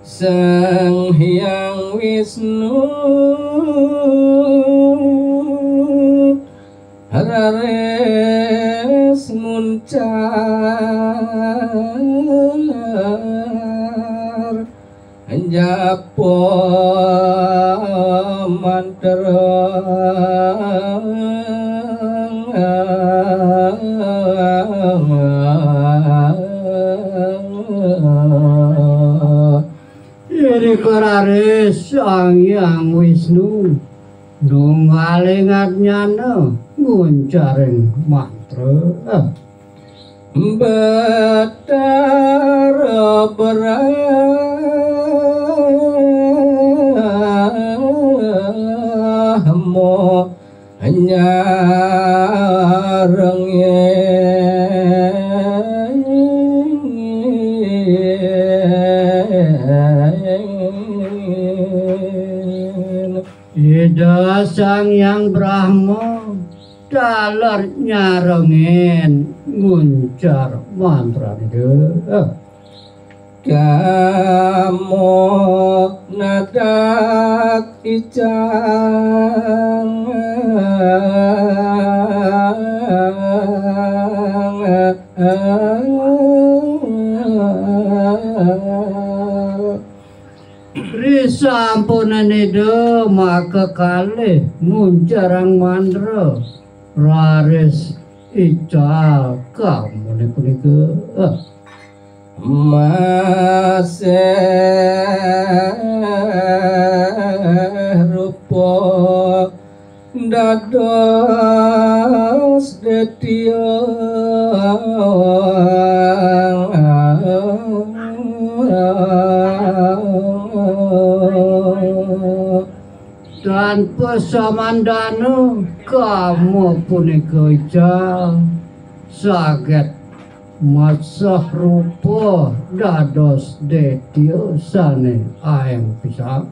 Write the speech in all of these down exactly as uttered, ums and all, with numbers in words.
Sang Hyang Wisnu raris nguncar japa mantra. Irika raris Sang Hyang Wisnu nunggaling adnyana nguncaring mantra. Batara Brahma nyarengin. Ida Sang Hyang Brahma taler nyarengin nguncar mantra Ida. Kamo nadak icang. Risampunan Ida makakalih nguncarang mantra, raris ical kamune punika. Masih rupa dados detya. Tanpa samandana kama punika ical saget masah rupa dados detya sane aeng pisan.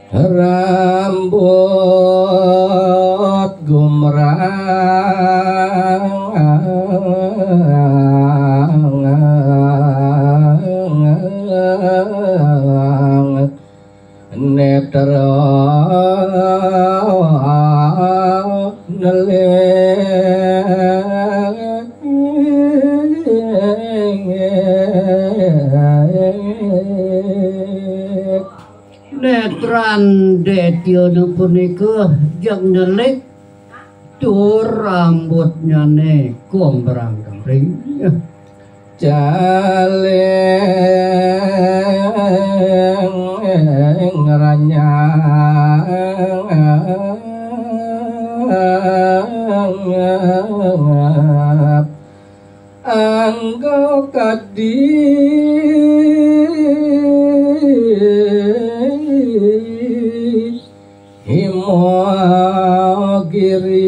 Rambut gumrang, netra nelik. Netran detyana punika jeg nelik tur rambutnyane gombrang-gambring. Caling ranyap angga kadi Himagiri.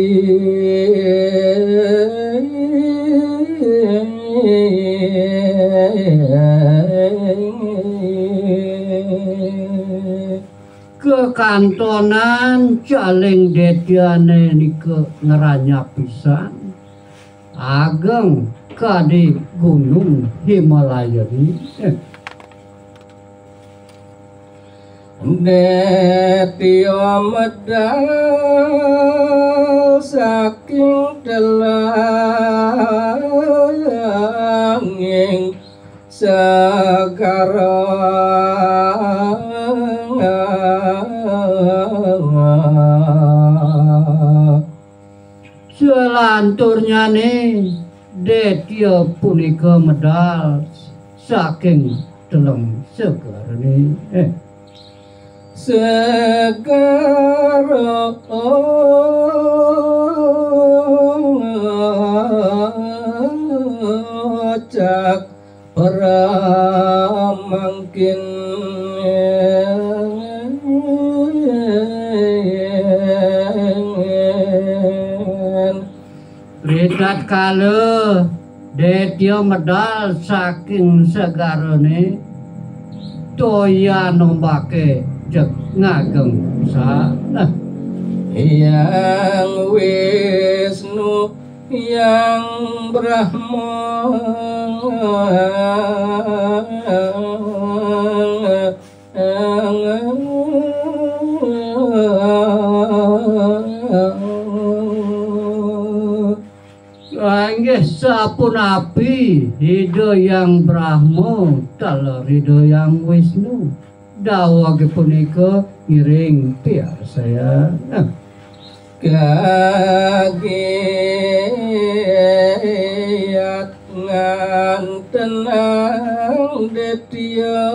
Kekantonan caling detyane nika ngranyap pisan, ageng kadi gunung Himalaya ni. Detya medal saking telanging segara. Selanturnyane detya punika medal saking teleng segarane. Eh. Segara cak pramangkin. Ritatkala detya medal saking segarane, toyan ombake jeg ngageng pisan. Hyang Wisnu, Hyang Brahma. Tapi Ida Hyang Brahma taler Ida Hyang Wisnu. Dawuh punika ngiring piarsayang. Kagiat ngantenang detya.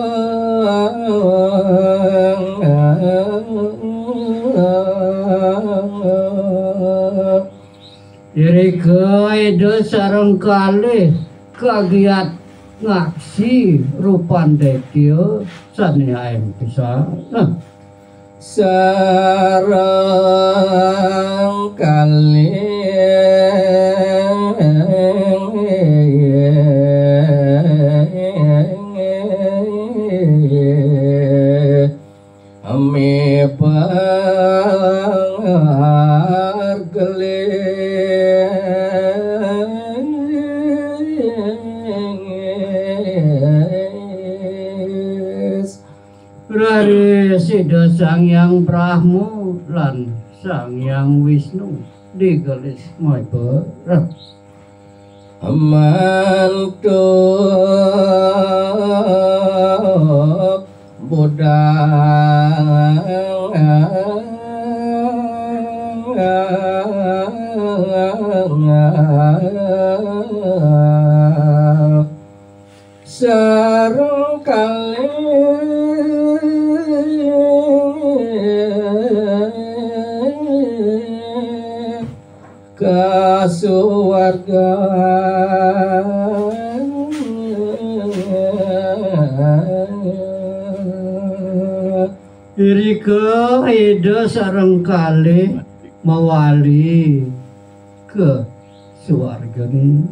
Irika Ida sareng kalih kagiat ngaksi rupan detya sane aeng pisan. Nah. Sareng kalih Raris Ida Sang Hyang Brahma lan Sang Hyang Wisnu digelis maiba. Mantuk budal sareng kalih kasuwargan. Irika Ida sareng kalih mawali ka suwargane.